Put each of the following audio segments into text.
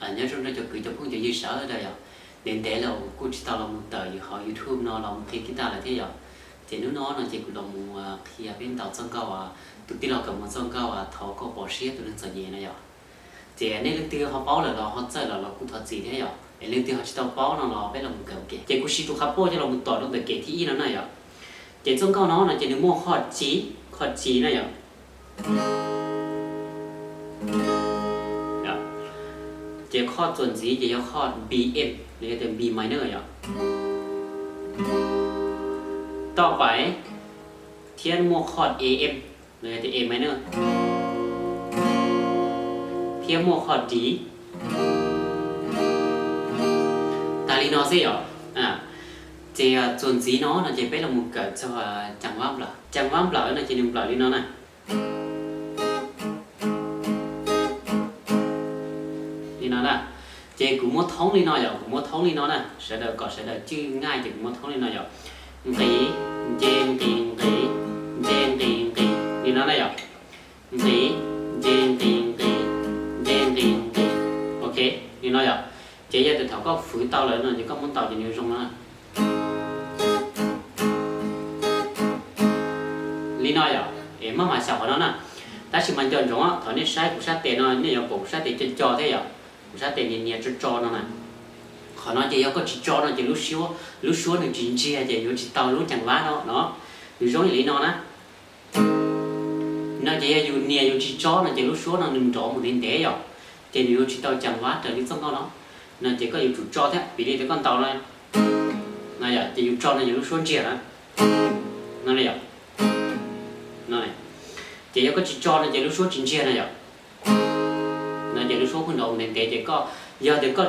Nyob zoo rau cov kwv cov phooj cov ywg sawv daws yom. Ntev ntev lawm kuj tsis tau los mus tawm yus hauv YouTube no los mus qhia guitar lawm thiab yom. Ces hnub no no ces kuv los mus qhia peb ntaus txoj nkauj tus tij laug Kawm Muas txoj nkauj Thov koj pom siab tus neeg txom nyem no yom. Ces nej leej twg ho paub lawm los ho txawj lawm los kuj thov txim thiab yom, es leej twg ho tsis tau paub no los peb los mus kawm ua ke. Ces kuv siv tus qhov poj coj los mus tom rau ntawm kev thib ib no na yom. Ces txoj nkauj no no ces nws muaj qhov ci, qhov ci na yom. Ces qhov txuas ntxiv ces yog qhov B M los yog tias B minor yom. Toj pais thiab muaj qhov A M los yog tias A minor thiab muaj qhov D. Tas li no xwb yom. Ces txuas ntxiv no no ces peb los mus kawm txog cees vab nplawm. Cees vab nplawm no ces nws nplawm li no na. Li no na. Ces kuv muab thoob li no yom, kuv muab thoob li no na, sawv daws kom sawv daws cwj nqaij ces kuv muab thoob li no yom. Nqis, nce nqis nqis, nce nqis nqis li no na yom. Nqis, nce nqis nqis, nce nqis nqis. Ok, li no yom. Ces yog tias thaum koj fwv tau lawm no ces koj muab ntaus ces nws zoo no na. Li no yom, es maj mam xyaum qhov no na. Tab sis mas nco ntsoov thaum nej saib kuv sab tes no nej yuav pom kuv sab tes co co thiab yom. Kuv sab tes nias nias tso tso no na. Qhov no ces yog koj tsis tso no ces lub suab, lub suab nws tsis ntsiag ces yuav tsis tau lub cees vab no no. Nws zoo li no na. No ces yog yus nias yus tsis tso no ces lub suab no nws nrov mus ntev ntev yom, ces nws yuav tsis tau cees vab raws li txoj nkauj no. No ces koj yuav tsum tso thiab, piv li tias koj ntaus no, no yom, ces yus tso no ces lub suab ntsiag na. No yom, no, ces yog koj tsis tso no ces lub suab tsis ntsiag no yom. No ces lub suab kuj nrov mus ntev ntev ces koj, yog tias koj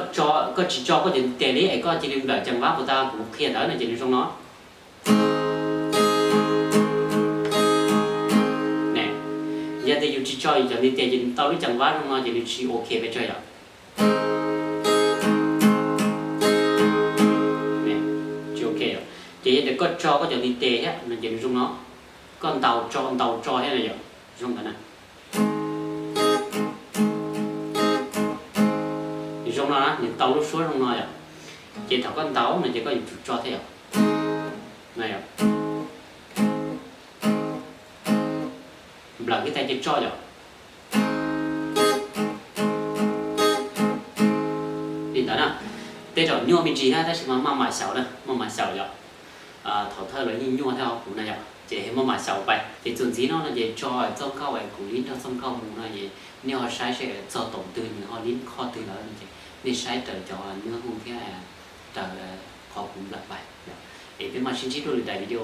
tsis tso koj cov ntiv tes li es koj cia li nplawm cees vab puas tas kuv qhia ntawd no ces nws zoo no. Yog tias yus tsis tso yus cov ntiv tes ces nws tau lub cees vab zoo no ces nws tsis ok pes tsawg yom. Tsis ok yom. Ces yog tias koj tso koj cov ntiv tes thiab no ces nws zoo no. Koj ntaus tso ntaus tso thiab no yom, zoo ntawd na. Zoo no na, nws tau lub suab zoo no yom. Ces thaum koj ntaus no ces koj yuav tsum tso thiab yom. Nplawm kiag tais ces tso yom. Li ntawd na, tej zaum nyuaj me ntsis na tab sis mas maj mam xyaum na, maj mam xyaum yom. Thaum thawj los yeej nyuaj thiab kuv na yom, ces maj mam xyaum pais. Ces txuas ntxiv no no ces tso txoj nkauj es kuv lib nrog txoj nkauj mus no es nej ho saib seb txog tom twg nws ho lib qhov twg lawm no ces nej saib raws cov nab hu thiab raws qhov kuv nplawm pais. Es peb mam sib ntsib dua lwm daim video.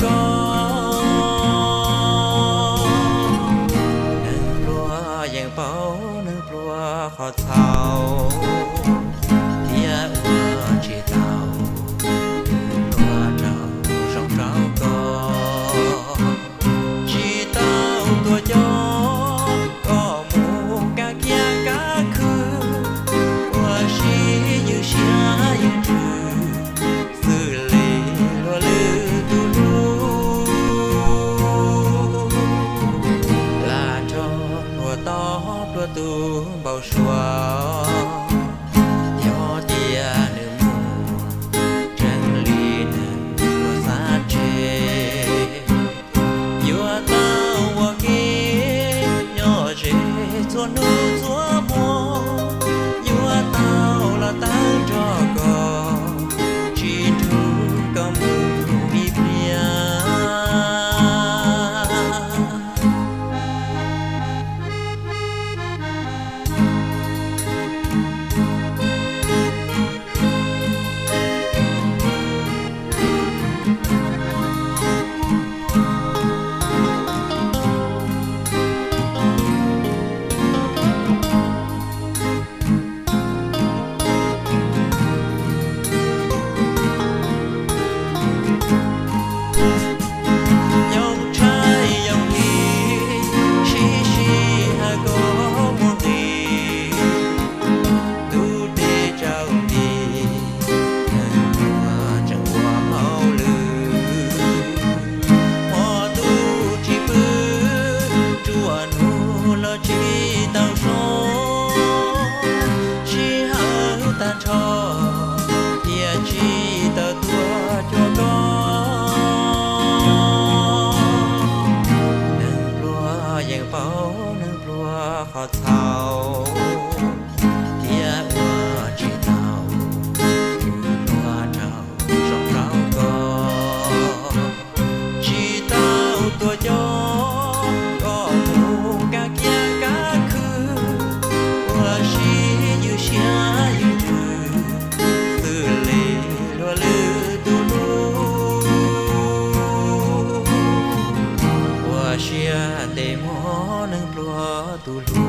koj. Neeg pluag yeej paub neeg pluag qhov txhaum, thiab ua tsis tau tus hluas rau zoo rau koj. Tsis tau tuaj coj koj mus kab kiab kab khw, ua si ywj siab ywj ntsws, xws li luag lwm tus hlub. Lam nrog luag tob pluag tus npau suav, yog tias nws muaj tseeb li neeg pluag xav tseg, yuav tau ua ke nyob ze txhua hnub txhua hmo, yuav tau los tawm nrog koj, tsis nrug koj mus ib pliag. Yoog tshaj yoog li, sib sib hawm koj muaj nqis, tus dej tsaus nti, neeg pluag tseem ua hauj lwm, hmo ntuj tsis pw, nruab hnub los tsis tau zoo, sij hawm tag nrho thiaj tsis tawm tuaj cuag koj. Neeg pluag yeej paub neeg pluag qhov txhaum, thiab ua tsis tau tus hluas rau zoo rau koj. Tsis tau tuaj coj koj mus kab kiab kab khw, ua si ywj siab ywj ntsws, xws li luag lwm tus hlub. Ua siab ntev mog neeg pluag tus hlub.